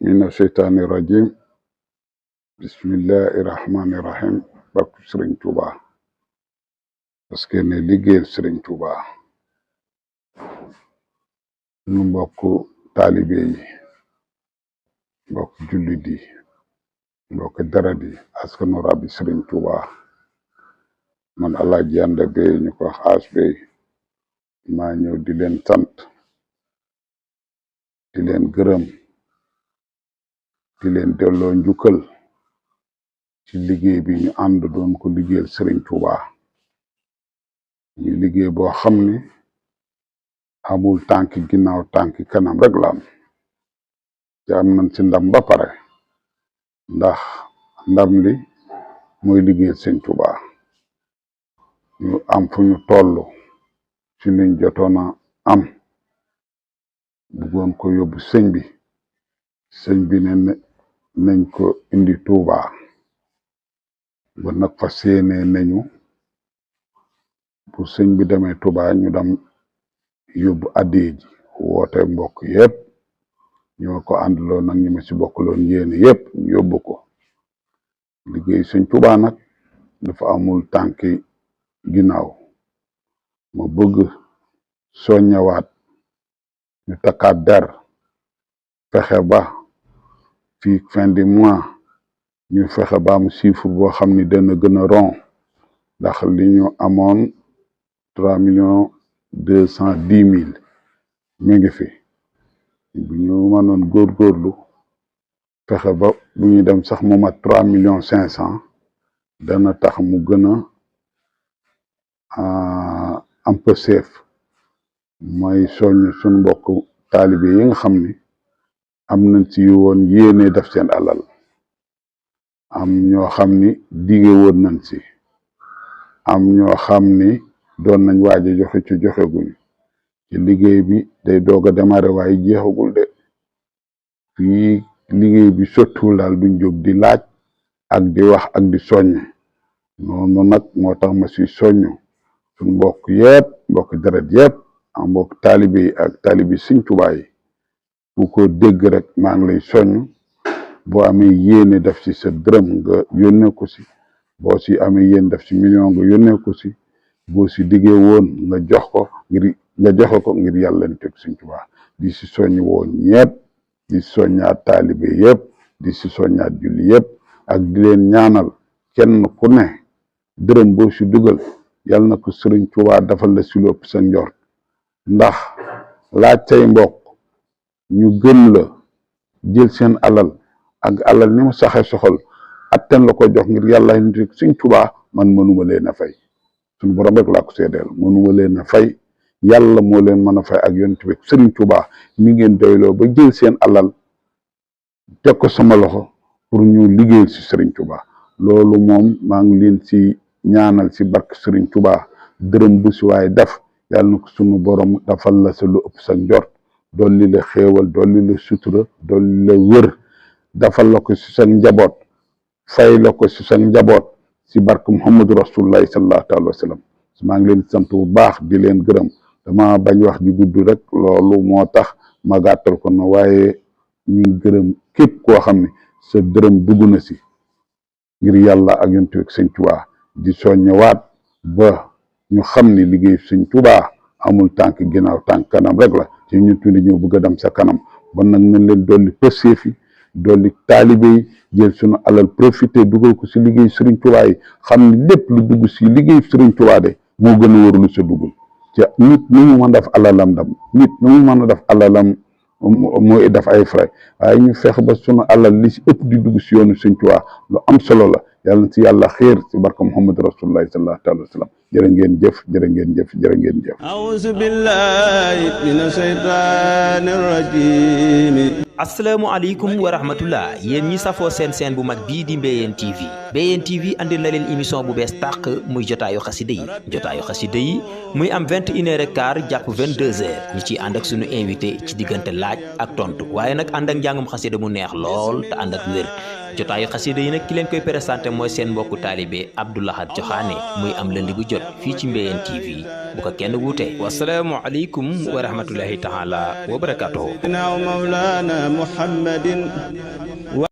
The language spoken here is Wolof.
من الشيطان الرجيم بسم الله الرحمن الرحيم barke Serigne Touba parce que ne liggéeyal Serigne Touba nu mbokk taalibe yi mbokk jullit yi mbokk darat yi askanu rabbi Serigne Touba man Alaaji Yanda Bey ñu ko wax As Bey maa ñëw di leen sant di leen gërëm di leen delloo njukkal ci liggéey bi ñu ànd doon ko liggéeyal Serigne Touba ñu liggéey boo xam ne amul tànki ginnaaw tànki kanam rek la am te am nañ ci ndam ba pare ndax ndam li mooy liggéeyal Serigne Touba ñu am fu ñu toll ci liñ jotoon a am bëggoon ko yóbbu sëñ bi ne nañ ko indi Touba ba nag fa séenee nañu bu sëñ bi demee Touba ñu dem yóbbu addiya ji woote mbokk yépp ñoo ko àndaloon nag ñu ma ci bokkaloon yéene yépp ñu yóbbu ko liggéey sëñ Touba nag dafa amul tànki ginnaaw ma bëgg soññawaat ñu takkaat der fexe ba fii fin du mois ñu fexe ba am chiffre boo xam ni dana gën a rond ndax li ñu amoon 3,210,000 mi ngi fi bu ñu mënoon góorgóorlu fexe ba bu ñu dem sax mu mat 3,500,000 dana tax mu gën a am pëseef mooy soññ suñu mbokk taalibe yi nga xam ni am nañ ci woon yéene def seen alal am ñoo xam ni dige woon nañ ci am ñoo xam ni doon nañ waaj a joxe ci joxe guñ ci liggéey bi day doog a démarrer waaye jeexagul de fii liggéey bi sottiwul daal duñ jóg di laaj ak di wax ak di soññe noonu nag moo tax ma si soññu suñ mbokk yépp mbokk deret yépp am mbokk taalibe yi ak taalibe Sëñ Tuubaa yi bu ko dégg rek maa ngi lay soññ boo amee yéene def ci sa dërëm nga yónnee ko si boo si amee yéene def ci million nga yónnee ko si boo si diggee woon nga joxe ko ngir yàlla ni teg Sëñ Tuubaa di si soññ woon ñepp di soññaat taalibe yépp di si soññaat julli yépp ak di leen ñaanal kenn ku ne dërëm boo si dugal yàlla na ko Sëriñ Tuubaa defal la si lépp sa njort ndax laaj say mbokk ñu gën la jël seen alal ak alal ni mu saxe soxol atten la ko jox ngir yàlla ni teg Sëñ Tuubaa man mënuma leen a fay suñu borom rek laa ko seedeel mënuma leen a fay yàlla moo leen mën a fay ak yonent bi Sëriñ Tuubaa mi ngeen doyloo ba jël seen alal teg ko sama loxo pour ñu liggéeyal ci Sëriñ Tuubaa loolu moom maa ngi leen ci ñaanal ci barke Sëriñ Tuubaa dërëm bu si waaye def yàlla na ko sunu borom dafal la sa lu ëpp sa njort dolli la xéewal dolli la sutura dolli la wër dafal la ko ci sa njaboot fay la ko ci sa njaboot ci barke Muhammadu Rasulullahi sallallahu alayhi wa sallam maa ngi leen sant bu baax di leen gërëm dama bañ wax ji gudd rek loolu moo tax ma gàttal ko na waaye ñu ngi gërëm képp koo xam ne sa dërëm dugg na si ngir yàlla ak yonent bi Sëñ Tuubaa di soññewaat ba ñu xam ne liggéey Sëñ Tuubaa amul tànk ginnaaw tànk kanam rek la ci ñu tundi ñëw bëgg a dem sa kanam bon nag nañ leen dolli pëseef yi dolli taalibe yi jël sunu alal profité dugal ko si liggéey Sëriñ Tuubaa yi xam ne lépp lu dugg si liggéey Sëriñ Tuubaa de moo gën a wër lu sa dugul te nit nu mu mën a def alalam dam nit nu mu mën a def alalam mooy def ay frais waaye ñu fex ba sunu alal li si ëpp di dugg si yoonu Sëñ Tuubaa lu am solo la yàlla na si yàlla xiir si barka Muhammad Rasulullahi sallallahu alayhi wa sallam jërë ngeen jëf jërë ngeen jëf jërë ngeen jëf a'uuzu billahi mina shaytaani rajiim asalaamaaleykum wa rahmatullah yéen ñi safoo seen bu mag bii di Mbéyeen TV Mbéyeen TV andil na leen émission bu bees tàq muy jotaayu xasida yi muy am 21h15 jàpp 22h ñu ciy ànd ak sunu invité ci diggante laaj ak tontu waaye nag ànd ak njàngum xasida mu neex lool te ànd ak wér jotaayu xasida yi nag ki leen koy présenté mooy seen mbokku taalibe Abdou Lahad Diokhane muy am lundi bu jot jot fii ci Mbéyeen TV bu ko kenn wuute wasalaamu aleykum wa rahmatullahi taala wa barakatuhu.